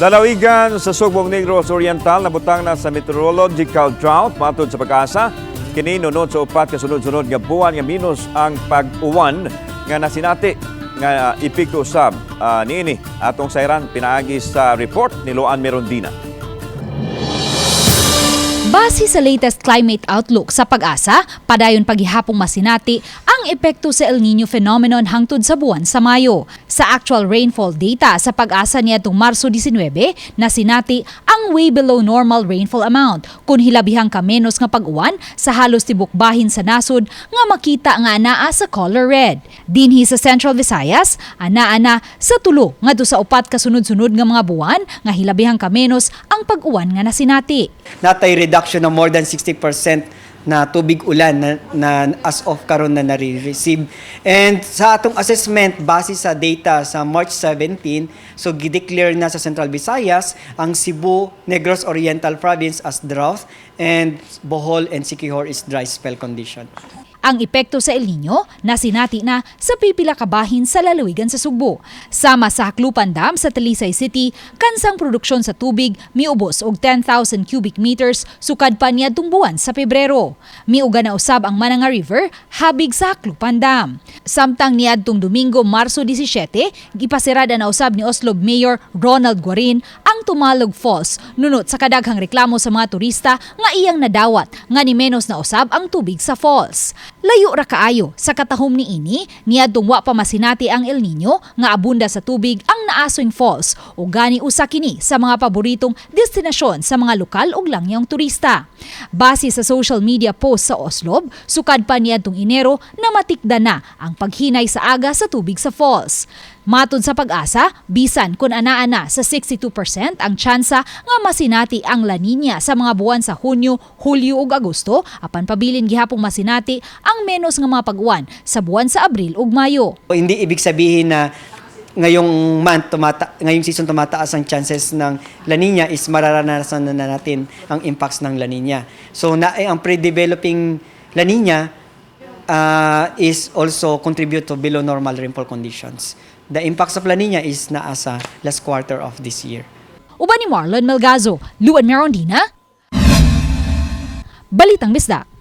Lalawigan sa Sugbo ug Negros Oriental nabutang na sa meteorological drought matod sa Pag-asa. Kini nunot sa upat ka sunod-sunod nga buwan nga minus ang pag-uwan nga nasinati nga epekto usab niini. Atong sayran pinaagi sa report ni Loan Merondina. Base sa latest climate outlook sa Pag-asa, padayon paghihapong masinati ang epekto sa El Nino phenomenon hangtod sa buwan sa Mayo. Sa actual rainfall data sa Pag-asa niadtong Marso 19, nasinati ang way below normal rainfall amount kung hilabihang kamenos nga pag-uwan sa halos tibok bahin sa nasod nga makita nga anaa sa color red. Dinhi sa Central Visayas, anaa na sa 3 ngadto sa 4 kasunod-sunod nga mga buwan nga hilabihang kamenos ang pag-uwan nga nasinati. Natay reduction ng more than 60% na tubig ulan na as of karon na nare-receive. And sa atong assessment base sa data sa March 17, so gideclare na sa Central Visayas ang Cebu, Negros Oriental Province as drought and Bohol and Siquijor is dry spell condition. Ang epekto sa El Nino nasinati na sa pipila ka bahin sa lalawigan sa Sugbo. Sama sa Jaclupan Dam sa Talisay City, kansang produksyon sa tubig miubos og 10,000 cubic meters sukad pa niadtong buwan sa Pebrero. Miuga na usab ang Mananga River habig sa Jaclupan Dam. Samtang niadtong Domingo, Marso 17, gipasirada na usab ni Oslob Mayor Ronald Guarin ang Tumalog Falls nunot sa kadaghang reklamo sa mga turista nga iyang nadawat nga ni menos na usab ang tubig sa falls. Layo ra kaayo sa katahom ni ini niadtong wa pa masinati ang El Nino nga abunda sa tubig ang Naasoing Falls ug gani usa kini sa mga paboritong destinasyon sa mga lokal ug langyong turista. Base sa social media post sa Oslob, sukad pa niadtong Enero na matikda na ang paghinay sa aga sa tubig sa falls. Matod sa Pag-asa, bisan kung anaa na sa 62% ang tsansa nga masinati ang La Nina sa mga buwan sa Hunyo, Hulyo ug Agosto, apan pabilin gihapong masinati ang menos nga mga pag-uwan sa buwan sa Abril ug Mayo. Hindi ibig sabihin na ngayong month ngayong season tumataas ang chances ng La Nina is mararanasan na natin ang impacts ng La Nina. So na eh, ang pre-developing La Nina is also contribute to below normal rainfall conditions. The impacts of La Nina is naa sa last quarter of this year. Uban ni Marlon Melgazo, Luan Merondina, Balitang Bisdak.